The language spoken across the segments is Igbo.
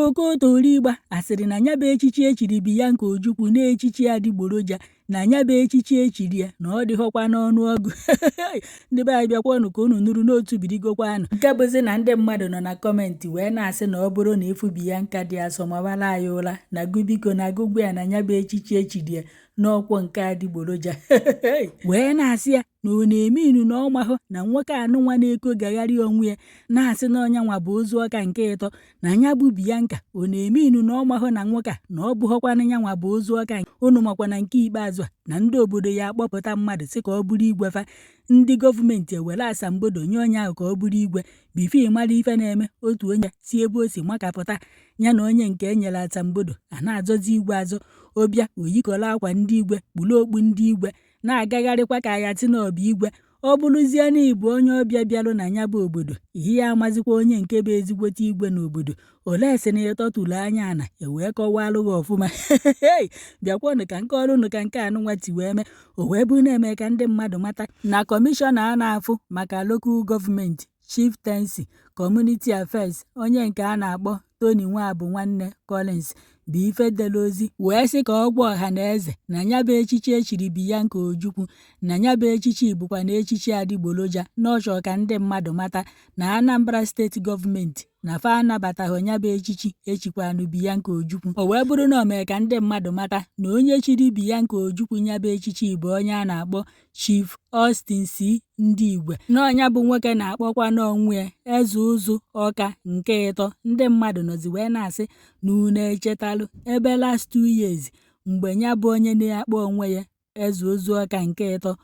Okotorigba asịrị na nya bụ echichi echiri Bianca Ojukwu na echichi adịgboroja, na nya bụ echichi echiri ya na ọ dịghọkwa n'ọnụọgụ. Ndị be anyị, bịakwanụ ka unu nụrụ n'otu birigokwanụ, nke bụzi na ndị mmadụ nọ na comment wee na-asị na ọ bụrụ na ịfụ Bianca dị asọ, mawara anyị ụra na gụ biko na gụgwa ya na nya bụ echichi echiri ya n'ọkwọ nke adịgboroja, wee na-asị ya na ọ na-eme inu na ọ mahụ na nwoke anụnwa na-eko gagharị onwe ya na-asị na ọnyanwa bụ ozu ọka nke ịtọ, na ya bụ Bianca ọ na-eme inu na ọ mahụ na nwoke a na ọ bụghọkwanụ nyanwa bụ ozu ọka. Unu makwa na nke ikpeazụ a na ndị obodo ya akpọpụta mmadụ sị ka ọ bụrụ igwe fa, ndị gọọmenti ewere asambodo nye onye ahụ ka ọ bụrụ igwe. Before mara ife na-eme, otu onye si ebe o si makapụta, ya na onye nke e nyere asambodo a na-azọzi igwe azọ. Ọbịa oyikọrọ akwa ndị igwe, kpuru okpu ndị igwe, na-agagharịkwa ka ya sị na ọ bụ igwe. Ọ bụrụzie na ị bụ onye ọbịa bịarụ na ya bụ obodo, ihe ya amazikwa onye nke bụ ezigbote igwe n'obodo ole si na ịtọtụrụ anya ana ewee kọwalụ gị ọfụma. Bịakwanụ ka nke ọrụnụ ka nke anụnwa ti wee mee. O wee bụ na-eme ka ndị mmadụ mata na kọmishọna a na-afụ maka local government, chieftaincy, community affairs, onye nke a na-akpọ Tony Nwabunwanne Collins, bụ ife dere ozi wee sị ka ọ gwa ọha na eze na ya bụ echichi echiri Bianca Ojukwu, na ya bụ echichi bụkwa na echichi adịgboroja, na ọ chọrọ ka ndị mmadụ mata na Anambra steeti gọọmenti na fa anabataghị ya bụ echichi echikwanụ Bianca Ojukwu. O wee bụrụ na o mee ka ndị mmadụ mata na onye chiri Bianca Ojukwu ya bụ echichi bụ onye a na-akpọ Chief Austin C. Ndigwe, na ọnya bụ nwoke na-akpọkwa n'onwe ya eze ụzụ ọka nke ịtọ. Ndị mmadụ nọzi wee na-asị na unu echetalụ ebe last 2 years mgbe ya bụ onye na-akpọ onwe ya eze ụzụ ọka nke ịtọ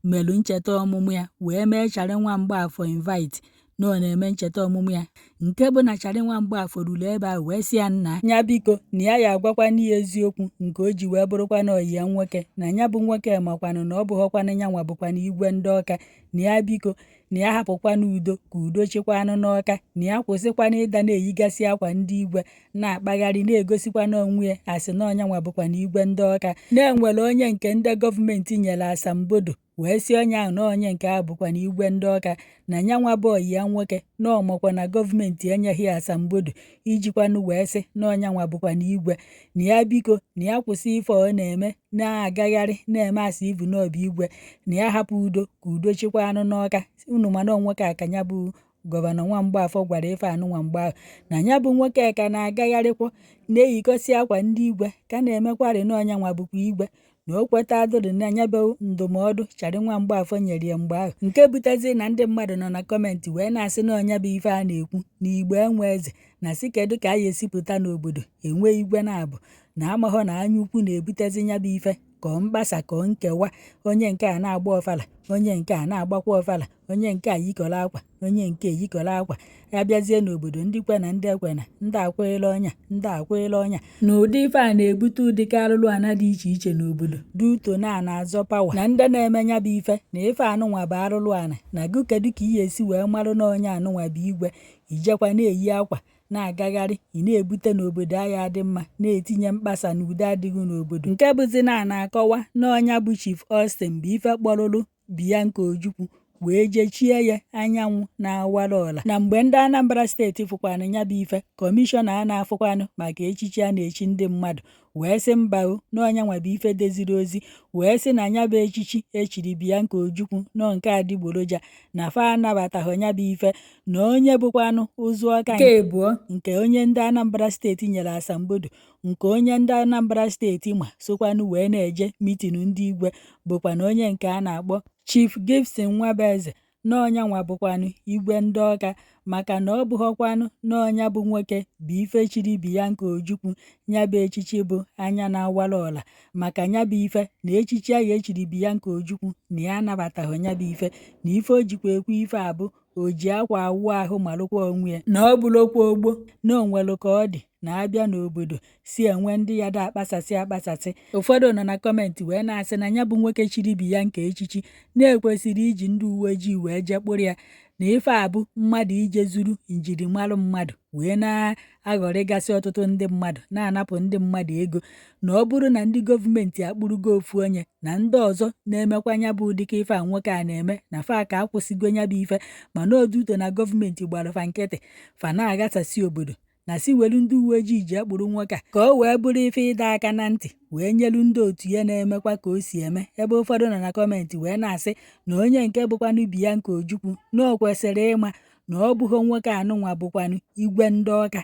melụ ncheta ọmụmụ ya, wee mee Charị nwa Mgbafọ invite na ọ na-eme ncheta ọmụmụ ya, nke bụ na Charị nwa Mgbafọ ruru ebe ahụ wee sị ya nna ya biko, na ya ya agwakwana ya eziokwu nke o ji wee bụrụkwa na ọyị ya nwoke, na ya bụ nwoke makwanụ na ọ bụghọkwanụ ya nwa bụkwanụ igwe ndị ọka, na ya biko, na ya hapụkwanụ udo ka udo chịkwanụ n'ọka, na ya kwụsịkwanụ ịda na-eyigasị akwa ndị igwe na-akpagharị na-egosikwana onwe ya asị na ọnya nwa bụkwanụ igwe ndị ọka, na-enwere onye nke ndị gọọmenti nyere asambodo wee sị onye ahụ na onye nke ahụ bụkwa na igwe ndị ọka, na ya nwa bụ ọyị ya nwoke na ọmakwa na gọọmenti enyeghị ya asambodo ijikwanụ wee sị na ọnya nwa bụkwa na igwe, na ya biko, na ya kwụsị ife ọ na-eme na-agagharị na-eme asị ivu na ọ bụ igwe, na ya hapụ udo ka udo chịkwanụ n'ọka. Unu mana nwoke a ka ya bụ gọvanọ nwa Mgbafọ gwara ife anụnwa mgbe ahụ, na ya bụ nwoke ka na-agagharịkwa na-eyikọsị akwa ndị igwe, ka na-emekwarị na ọnya nwa bụkwa igwe, na o kweta adụrụ na ya bụ ndụmọdụ Charị nwa Mgbafọ nyere ya mgbe ahụ, nke butezi na ndị mmadụ nọ na comment wee na-asị na ọnya bụ ife a na-ekwu na igbo enwe eze, na sị kedu ka a ya esipụta n'obodo enwe igwe na-abụ, na amaghọ na anya ukwu na-ebutezi ya bụ ife ka ọ mkpasa ka ọ nkewa, onye nke a na-agba ọfala, onye nke a na-agbakwa ọfala, onye nke a yikọrọ akwa, onye nke eyikọrọ akwa, ya bịazie n'obodo ndị kwe na ndị ekwe na ndị akwụghịla ọnya, ndị akwụghịla ọnya, na ụdị ife a na-ebute ụdịka arụrụ ana dị iche iche n'obodo duto na na-azọ power na ndị na-eme ya bụ ife, na ife anụnwa bụ arụrụ ana. Na gụ kedu ka ị ga-esi wee marụ na onye anụnwa bụ igwe, ijekwa na-eyi akwa na-agagharị, ị na-ebute n'obodo agha adị mma, na-etinye mkpasa na udo adịghị n'obodo, nke bụzi na a na-akọwa na ọnya bụ Chief Austin bụ ife kpọrụrụ Bianca Ojukwu wee jee chie ya anyanwụ na-awara ọla. Na mgbe ndị Anambra steeti fụkwanụ ya bụ ife, kọmishọna a na-afụkwanụ maka echichi a na-echi ndị mmadụ wee sị mba o, na ọnyanwa bụ ife deziri ozi wee sị na ya bụ echichi echiri Bianca Ojukwu nọ nke adịgboroja, na fa anabataghị ya bụ ife, na onye bụkwanụ ụzụ ọka nke abụọ nke onye ndị Anambra steeti nyere asambodo, nke onye ndị Anambra steeti ma sokwanụ wee na-eje meeting ndị igwe, bụkwanụ onye nke a na-akpọ Chief Gibson Nwabueze, na ọnyanwa bụkwanụ igwe ndị ọka, maka na ọ bụghọkwanụ na ọnya bụ nwoke bụ ife chiri Bianca Ojukwu ya bụ echichi bụ anya na-awara ọla, maka ya bụ ife na echichi ahụ echiri Bianca Ojukwu na ya anabataghị ya bụ ife, na ife o jikwa ekwu ife a bụ o ji akwa awụ ahụ marụkwa onwe ya, na ọ bụrụkwa ogbo na onwelu ka ọ dị na-abịa n'obodo si enwe ndị ya da akpasasị akpasasị. Ụfọdụ nọ na comment wee na-asị na ya bụ nwoke chiri Bianca echichi na-ekwesịrị iji ndị uwe ojii wee jee kpụrụ ya, na ife a bụ mmadụ ije zuru njirimara mmadụ wee na-aghọrịgasị ọtụtụ ndị mmadụ, na-anapụ ndị mmadụ ego, na ọ bụrụ na ndị gọọmenti akpụrụgo ofu onye na ndị ọzọ na-emekwa ya bụ ụdịka ife a nwoke a na-eme, na fa ka akwụsịgo ya bụ ife, mana oduto na gọọmenti gbara fa nkịtị, fa na-aghasasị obodo. Na si welu ndị uwe ojii ji akpụrụ nwoke a ka o wee bụrụ ife ịdọ aka na ntị wee nyelu ndị otu ya na-emekwa ka o si eme. Ebe ụfọdụ nọ na comment wee na-asị na onye nke bụkwanụ Bianca Ojukwu na o kwesịrị ịma na ọ bụghị nwoke anụnwa bụkwanụ igwe ndị Ọka,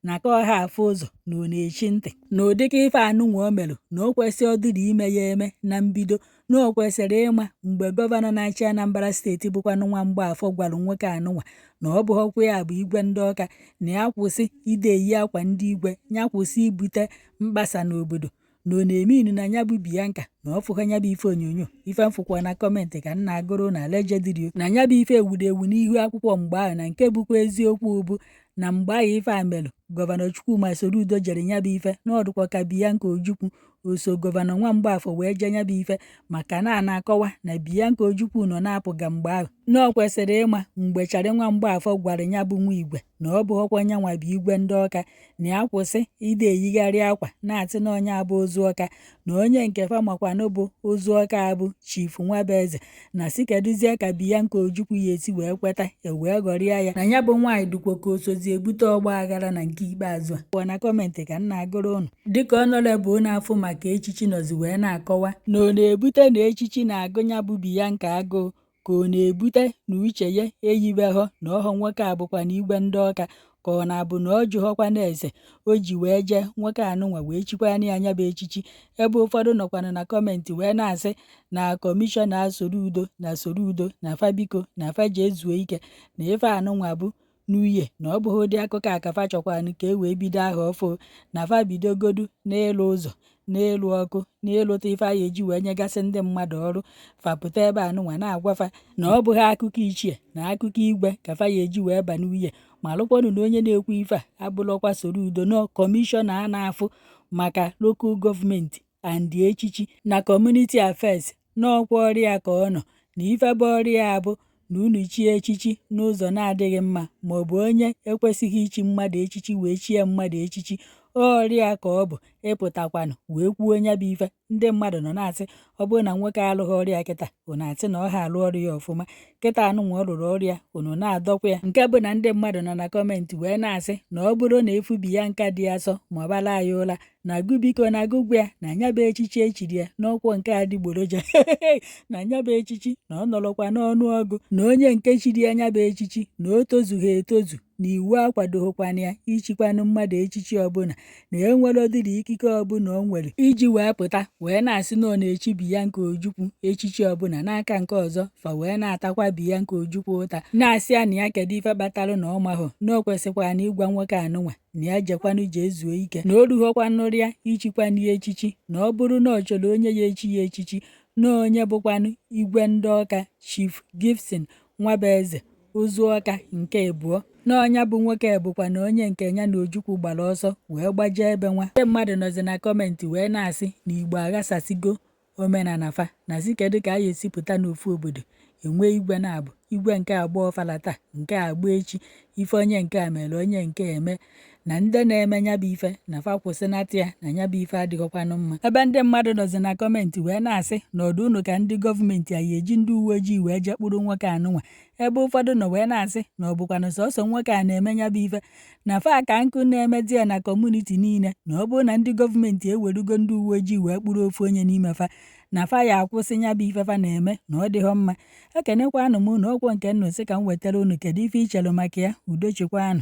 na ka ọha afụ ụzọ na ọ na-echi ntị, na ụdịka ife anụnwa o merụ na o kwesị ọdịrị ime ya eme na mbido, na o kwesịrị ịma mgbe gọvanọ na-achị Anambra steeti bụkwanụ nwa Mgbafọ gwara nwoke anụnwa na ọ bụghọkwa ya bụ igwe ndị Ọka, na ya kwụsị ide eyi akwa ndị igwe, ya kwụsị ibute mkpasa n'obodo, na ọ na-eme inu na ya bụ Bianca na ọ fụghọ ya bụ ife onyonyo. Ife m fụkwa na comment ka m na-agụrụ na allegedly na ya bụ ife ewuru ewu n'ihu akwụkwọ mgbe ahụ. Na nke bụkwa eziokwu bụ na mgbe ahụ ife a melụ, gọvanọ Chukwuma Soludo jere ya bụ ife, na ọ dịkwa ka Bianca Ojukwu o so gọvanọ nwa Mgbafọ wee jee ya bụ ife, maka na a na-akọwa na Bianca Ojukwu nọ na-apụga mgbe ahụ, na ọ kwesịrị ịma mgbe Charị nwa Mgbafọ gwara ya bụ nwa igwe na ọ bụghọkwa nyanwa bụ igwe ndị Ọka, na ya kwụsị ide eyigharị akwa na-asị na onye abụ ụzụ Ọka, na onye nke fa makwanụ bụ ụzụ Ọka abụ Chief Nwabueze, na si kedụzie ka Bianca Ojukwu ya esi wee kweta e wee ghọrịa ya, na ya bụ nwaanyị dịkwa ka o sozi ebute ọgba aghara na nke ikpeazụ a. Pụọ na comment ka m na-agụrụ ụnụ. Dịka honourable na-afụ maka echichi nọzi wee na-akọwa na ọ na-ebute na echichi na-agụ ya bụ Bianca agụụ, ka ọ na-ebute na uche ya eyibeghọ na ọhọ nwoke a bụkwa na igwe ndị Ọka, ka ọ na-abụ na ọ jụghọkwa ese o ji wee jee nwoke anụnwa wee chikwana ya anya bụ echichi. Ebe ụfọdụ nọkwanụ na comment wee na-asị na kọmishọna Soludo na Soludo na fa biko na fa ji ezuo ike na ife anụnwa bụ n'uye, na ọ bụghị ụdị akụkọ a ka fa chọkwanụ ka e wee bido aha ọfụ, na fa bidogodu n'ịlụ ụzọ, n'ịlụ ọkụ, n'ịlụta ife a eji wee nyegasị ndị mmadụ ọrụ, fa pụta ebe anụnwa na-agwa fa na ọ bụghị akụkọ ichie na akụkọ igwe ka fa ya eji wee ba n'uye. Ma lụkwanụ na onye na-ekwu ife a abụlọkwa Soludo, nọ kọmishọna a na-afụ maka local government and echichi na community affairs, n'ọkwa ọrịa ka ọ nọ, na ife bụ ọrịa bụ na unu chie echichi n'ụzọ na-adịghị mma, maọbụ onye ekwesịghị ichi mmadụ echichi wee chie mmadụ echichi, ọrịa ka ọ bụ ịpụtakwanụ wee kwuo onye bụ ife. Ndị mmadụ nọ na-asị ọ bụrụ na nwoke alụghị ọrịa kịta, unu asị na ọ ha alụ ọrụ ya ọfụma. Kịta anụnwa ọ rụrụ ọrụ ya, unu na-adọkwa ya. Nke bụ na ndị mmadụ nọ na comment wee na-asị na ọ bụrụ na efu Bianca dị asọ ma ọ bala ya ụla na gụ biko na gụgwa ya na nya bụ echichi echiri ya n'ọkwọ nke adịgboroja, na nya bụ echichi na ọ nọrọkwa n'ọnụọgụ, na onye nke chiri ya nya bụ echichi na o tozughị etozu, na iwu akwadoghịkwana ya ichikwanụ mmadụ echichi ọbụla, na enwere ụdịrị ikike ọbụla o nwere iji wee pụta wee na-asị na ọ na-echi Bianca Ojukwu echichi ọbụla. N'aka nke ọzọ, fa wee na-atakwa Bianca Ojukwu ụta, na-asị ya na ya kedu ife kpatalụ na ọ mahụ na o kwesịkwara na ịgwa nwoke anụnwa na ya jekwanụ jee zuo ike, na o rughọkwanụrụ ya ichikwanụ ya echichi, na ọ bụrụ na ọ chọrọ onye ya echi ya echichi, na onye bụkwanụ igwe ndị Ọka, Chief Gibson Nwabueze Ụzụọka nke abụọ, na ọnya bụ nwoke bụkwa na onye nke ya na Ojukwu gbara ọsọ wee gbajee ebe nwa. Ndị mmadụ nọzi na comment wee na-asị na Igbo aghasasịgo omenala fa, na si kedu ka a ya esi pụta n'ofu obodo enwe igwe na-abụ igwe, nke agba ọfala taa, nke agba echi, ife onye nke a mere onye nke eme, na ndị na-eme nya bụ ife na fa kwụsịnata ya, na nya bụ ife adịghọkwanụ mma. Ebe ndị mmadụ nọzi na comment wee na-asị na ọdụ unu ka ndị gọọmenti anyị eji ndị uwe ojii wee jee kpụrụ nwoke anụnwa. Ebe ụfọdụ nọ wee na-asị na ọ bụkwanụ sọsọ nwoke a na-eme nya bụ ife, na fa ka nkụ na-emezi ya na community niile, na ọ bụrụ na ndị gọọmenti ewerugo ndị uwe ojii wee kpụrụ ofu onye n'ime fa, na fa ya akwụsị nya bụ ife fa na-eme, na ọ dịghọ mma. Ekenekwanụ m unu. Ọkwọ nke nnụ sị ka m wetara unu. Kedu ife i chere maka ya? Udo chịkwanụ.